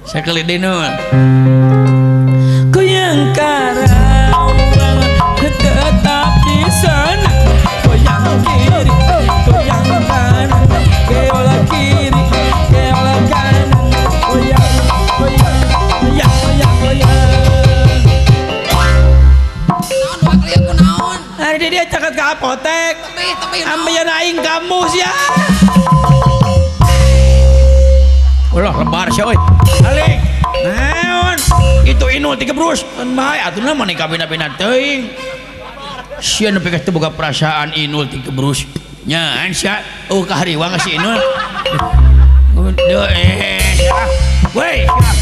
Sakali deui Nul. Goyang Karawang tetap di sana. Goyang kiri, goyang kanan, keola kiri, keola kanan. Goyang, goyang, goyang, goyang, goyang. Naon wakil ku naon? Hari dia caket ke apotek. Tebih Ambeien aing kamu sia. Ulah lebar sia euy. Alik. Naon? Itu Inul tiga brus. Kan bae atuh mah nikah bina-bina teuing. Sia nepi ka teu boga perasaan Inul tiga brus. Nyaan sia eueuh ka hariwang si Inul. Deu sia. Woi, sia.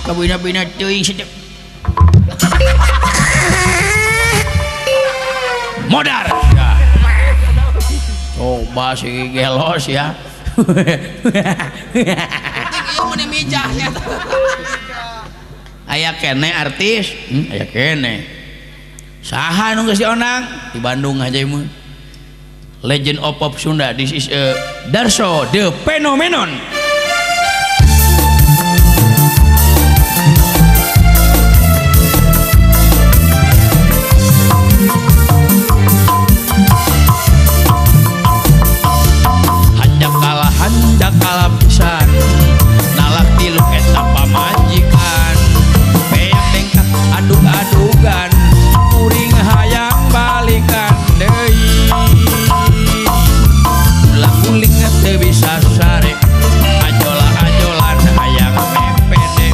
Kabina-bina teuing sia. Modar. Ya. Coba si gelos ya. Aya kene artis, aya kene. Saha nu geus diondang di Bandung aja mah. Legend of Pop Sunda, this is a Darso the Phenomenon. Hanjakala pisan nalak tilu eta pamajikan beak bengkak adug-adugan kuring hayang balikan deui ulang guling teu bisa sare ajola-ajolan hayang mepede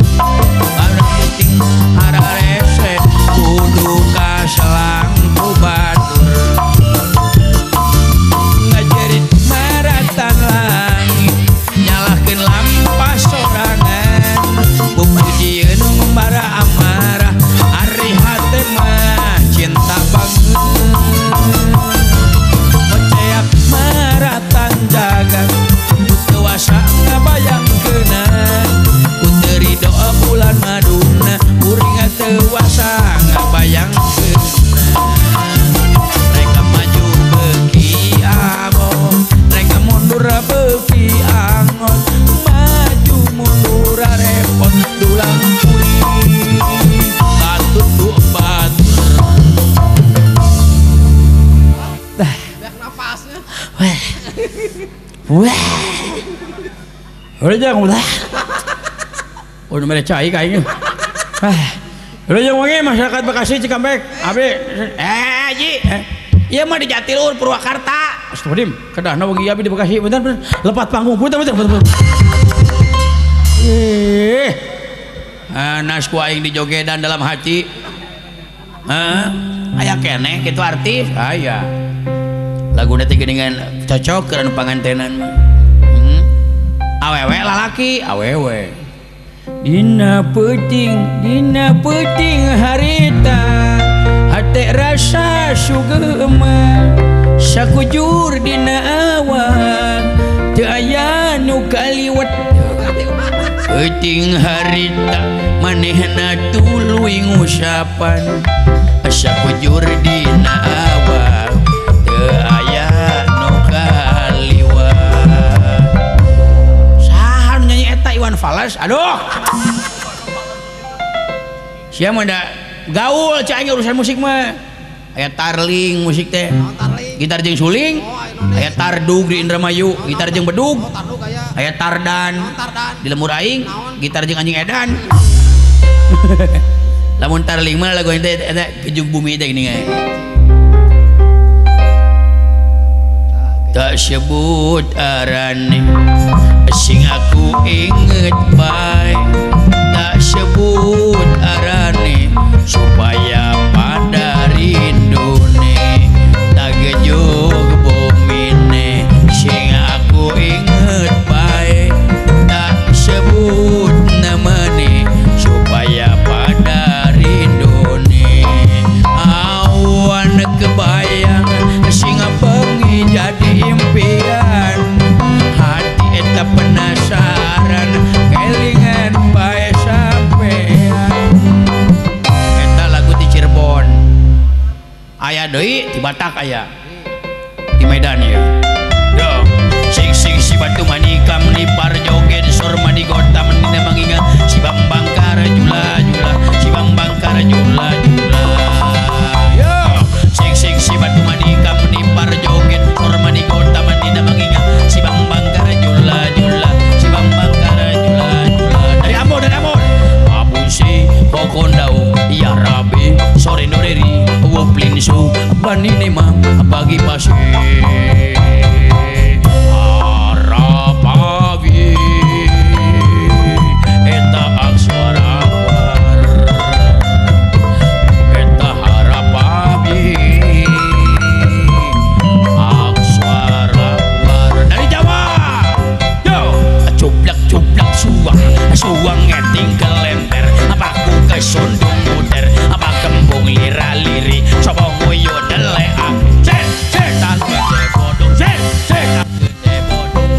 barang penting hararese kudu kaselang ku batur ngajerit maratan langit nyalahkeun lampa sorangan pupujieun ngumbara amarah ari hate mah cinta banget moceak maratan jagat teu asa ngabayangkeunna ku teu rido bulan maduna kuring teu asa ngabayangkeunna reka maju beuki abot reka mundur beuki angot maju mundur repot dulang kuling katutu batur. Dah banyak napasnya. Wah. Wah. Udah jangan ulah. Udah mere cai kayaknya. Wah. Udah jangan wangi masyarakat Bekasi Cikampek. Abi Ji. Ieu mah di Jatiluhur Purwakarta. Astagfirullahaladzim, kedahna wengi abi di Bekasi. Bentar, bentar. Lepat panggung. Bentar, bentar, bentar. Nas ku aing di jogedan dalam hati. Heeh. Aya keneh kitu artis. Aya. Laguna teh geuningan cocok keur anu pangantenan mah. Awewe lalaki, awewe. Dina peuting harita hate rasa sugema sakujur dina awan teu aya nu kaliwat. Peuting harita manehna tuluy ngusapan sakujur dina awan teu aya nu kaliwat. Saha nu nyanyi eta Iwan Fals? Aduh. Sia mah da gaul cai aing urusan musik mah. Aya tarling musik teh. Gitar jeung suling. Aya tardug di Indramayu, gitar jeung bedug. Aya tardan di lemur aing, gitar jeung anjing edan. Lamun tarling mah lagu teh eta kejung bumi teh gini ge. Tak sebut arane sing aku inget bae. Tak sebut arane supaya pada rindune. Tak gejug bumine sing aku inget bae. Tak sebut namane supaya pada rindune. Awan kebayang sing bengi jadi impian. Hati eta penasaran kelingan bae sampean. Eta lagu ti Cirebon. Aya deui di Batak aya. Di Medan ya. Yo, sing sing si batu manikam ni parjogen sor manigotam nina manginga Nini mah bagi pasir harapawi eta aksara eta harapawi aksara dari Jawa yo cublak cublak suang suang ngeting kelemper apa ku kesundung muter apa kembung lira liri coba nguyu delek cet cet gede bodong cet cet gede bodong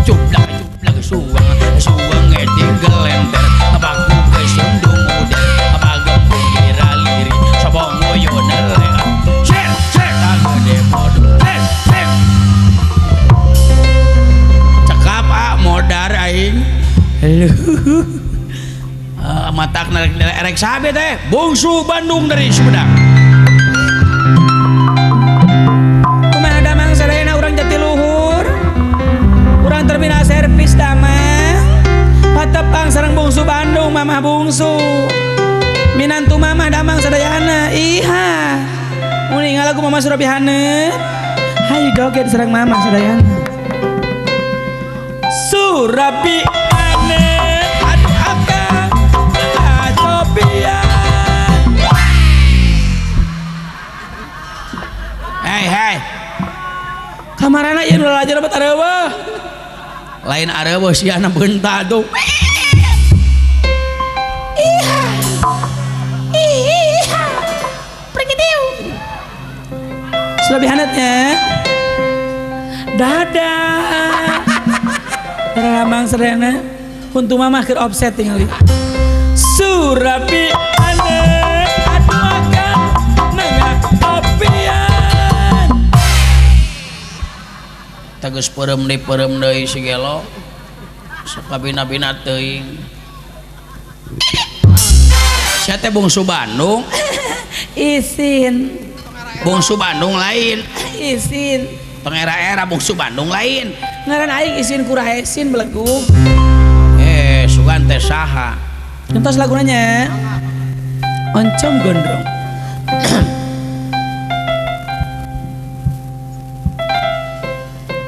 cublak cublak suang suang ngeting kelemper apa ku kesundung muter apa kembung lira liri coba nguyu delek cet cet gede bodong cet cet cekap ah modar aing. Matak erek sabe teh bungsu Bandung dari Sumedang. Kumaha damang sadayana urang Jatiluhur. Urang terminal servis damang. Patepang sareng bungsu Bandung mamah bungsu. Minantu mamah damang sadayana. Iha. Uning lagu mamah Surabi haneut. Hayu joget sareng mamah sadayana. Surabi haneut aduh akang. Hei hei kamarana ieu nu lalajo dapat areueuh lain areueuh siana beunta tuh. Iha iha pergi diu Surabi haneutnya dadah ramang sadayana huntu mamah keur offset tingali. Surabi haneut aduh akang nengah kopian. Tegas peureum deui peureum deui si gelo. Sakabina-bina teuing. Sia teh bungsu Bandung. Isin. Bungsu Bandung lain. Isin. Pengera-era bungsu Bandung lain. Ngaran aing isin kurahesin belegug. Sugan teh saha? Entos lagunanya Oncom Gondrong.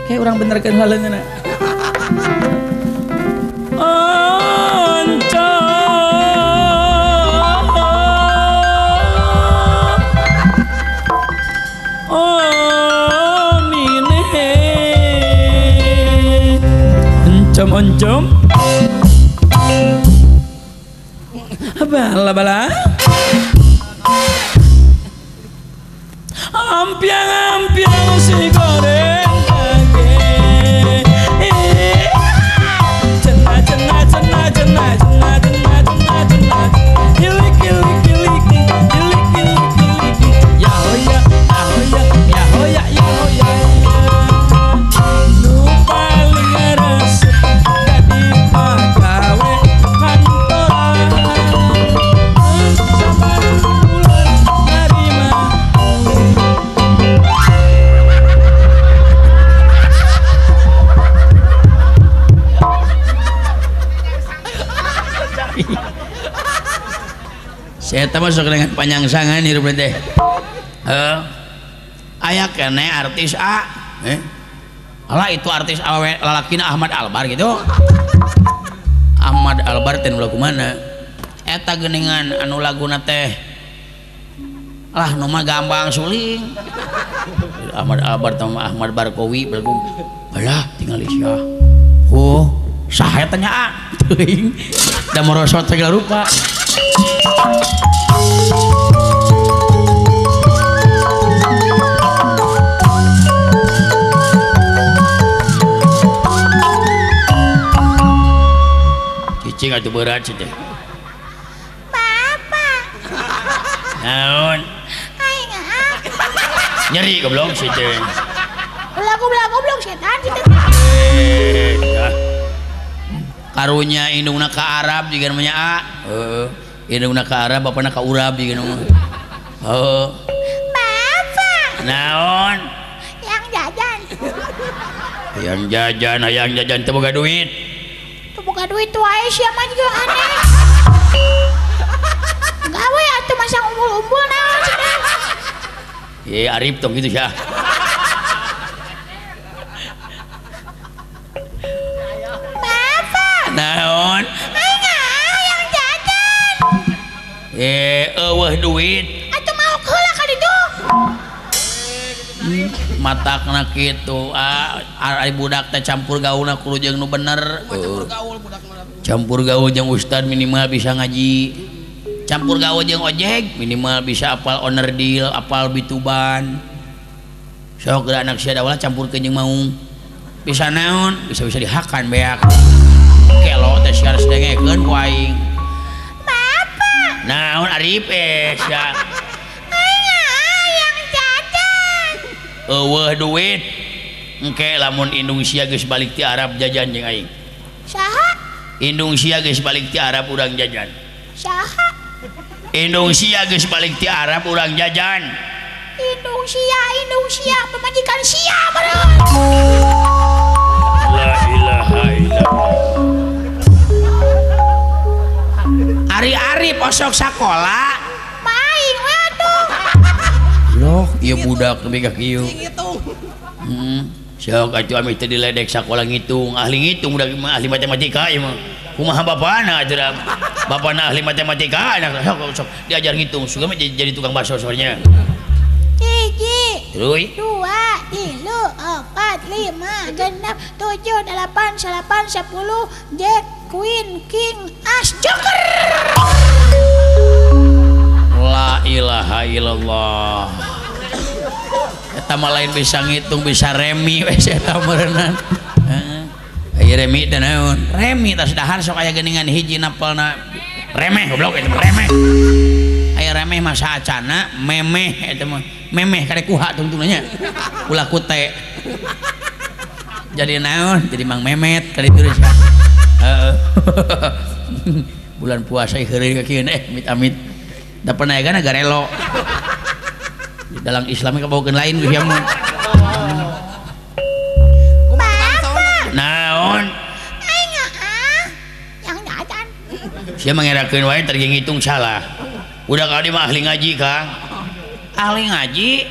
Kayak orang benerkeun laleungeunna. Oncom oh nine oncom oncom bala bala ampiang ampiang si goreng kage cena cena cena cena cena cena cena cena kilik kilik kilik kilik kilik kilik ya hoya ya hoya ya hoya ya hoya nu paling resep jadi pagawe kantoran. Saya masuk dengan panyangsangan hirup teh. Aya keneh artis A. Alah itu artis awewe lalakina Ahmad Albar gitu. Ahmad Albar teh nu lagu mana? Eta geuningan anu laguna teh. Alah nu mah gampang suling. Ahmad Albar sama Ahmad Barkowi belagu. Alah tingali sia. Oh, saha eta nya A? Teuing. Da merosot segala rupa. Cicing atuh berat sih teh. Bapak. Naon? Aing ah. Nyeri goblok sih teh. Ulah goblok goblok setan sih teh. Karunya indungna ka Arab juga namanya A. Heeh. Indungna ka Arab bapana ka Urab juga namanya. Heeh. Bapak. Naon? Yang jajan. Yang jajan, hayang jajan teu boga duit. Teu boga duit wae sia mah juga aneh. Gawe atuh masang umbul-umbul naon cenah. Ye Arif tong kitu sia. Bapak. Naon? Aing hayang jajan. Eueuh duit. Atuh mau heula ka ditu. Matakna kitu ari budak teh campur gaulna kudu jeung nu bener. Campur gaul budak mah. Campur gaul jeung ustad minimal bisa ngaji. Campur gaul jeung ojek minimal bisa apal owner deal, apal bituban. Sok geura anak sia dawalah campurkeun jeung maung. Bisa naon? Bisa-bisa dihakan beak. Kelo teh sia geus dengekeun ku aing. Bapak. Naon Arif sia? Aing hayang jajan. Eueuh duit. Engke lamun indung sia geus balik ti Arab jajan jeung aing. Saha? Indung sia geus balik ti Arab urang jajan. Saha? Indung sia geus balik ti Arab urang jajan. Indung sia pamajikan sia meureun. La ilaha illallah. Ari Arif osok sakola. Maing we atuh. Loh, ieu budak nepi ka kieu. Heeh. Sok atuh ameh teu diledek sakola ngitung, ahli ngitung budak mah ahli matematika ieu mah. Kumaha bapana atuh da? Bapana ahli matematika anak sok sok diajar ngitung, suka mah jadi tukang bakso soalnya. 1, 2, 3, 4, 5, 6, 7, 8, 9, 10, Jack, Queen, King, As, Joker. La ilaha illallah. Eta mah lain bisa ngitung, bisa remi we eta meureunnan. Heeh. Aya remi teh naon? Remi tas dahar sok aya geuningan hiji napalna remeh goblok eta mah remeh. Aya remeh mah saacana memeh eta mah. Memeh kade kuha tungtungna nya. Ulah kute. Jadi naon? Jadi Mang Memet kali terus ya. Heeh. Bulan puasa heureuy ka kieu amit-amit. Da panaegan garelo. Di dalam Islam kabawakeun lain geus sia mah. Bapak. Naon? Aing yang jajan. Sia mangerakeun wae tadi ngitung salah. Udah kali mah ahli ngaji, Kang. Ahli ngaji?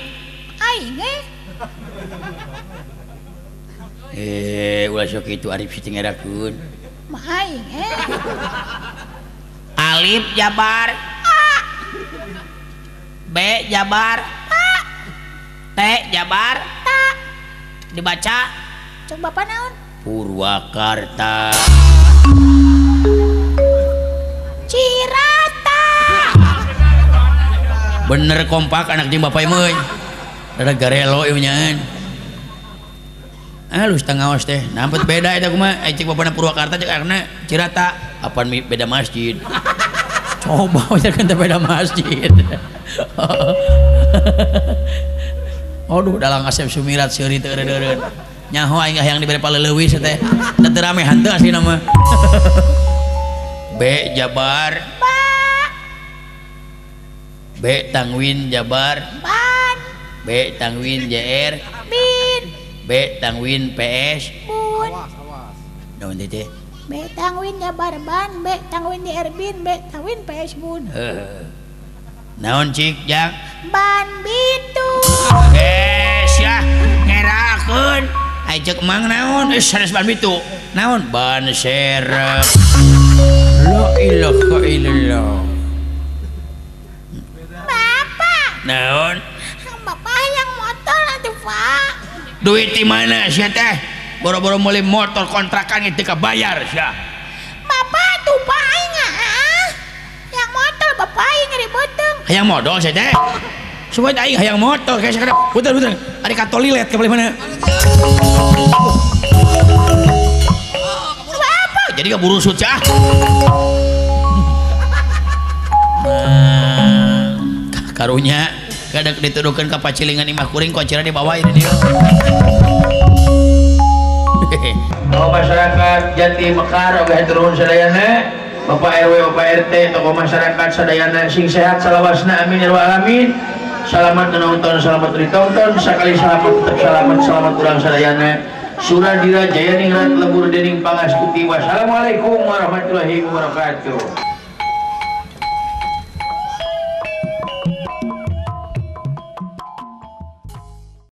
Aing ulah sok kitu Arif sih ngerakeun. Mah aing Alif jabar A, B jabar A, T jabar T. Dibaca cek bapak naon? Purwakarta. Cirata. Bener kompak anak jeung bapak ieu. Rada garelo ieu nyaan. Ah lu setengah ngaos teh. Nampet beda eta kumaha? Cek bapana Purwakarta cek anakna Cirata. Apaan beda masjid? Coba aja kan beda masjid. Aduh dalang Asep Sumirat seuri teu eureun-eureun. Nyaho aing hayang dibere paleuleui teh. Da teu rame hanteu aslina mah. B jabar ba, B tangwin jabar ban, B tangwin JR bin, B tangwin PS bun. Awas, awas. Naon teh? B tangwin jabar ban, B tangwin JR bin, B tangwin PS bun. Naon cik jang? Ban bitu. Sia ngerakeun. Ai ceuk mang naon? Sanes ban bitu. Naon? Ban serep. La ilaha illallah. Bapak. Naon? Bapak yang motor atuh, Pak. Duit di mana sia teh? Boro-boro meuli motor kontrakan teu kabayar sia. Bapak tuh Pak aing yang motor bapak aing nyeri beuteung. Hayang modal sia teh. Supaya aing hayang motor kayak sakedap. Puter-puter. Ari ka toilet ka mana? Bapak. Jadi kaburusut sia. Nah, karunya kadang dituduhkeun ka pacilingan imah kuring kuncira dibawa ini dia. Oh masyarakat Jati Mekar oge turun sadayana, Bapak RW, Bapak RT, tokoh masyarakat sadayana sing sehat salawasna amin ya rabbal alamin. Selamat menonton, selamat ditonton, sekali selamat tetap selamat, selamat urang sadayana. Suradira Jayaningrat lebur dening pangastuti. Wassalamualaikum warahmatullahi wabarakatuh.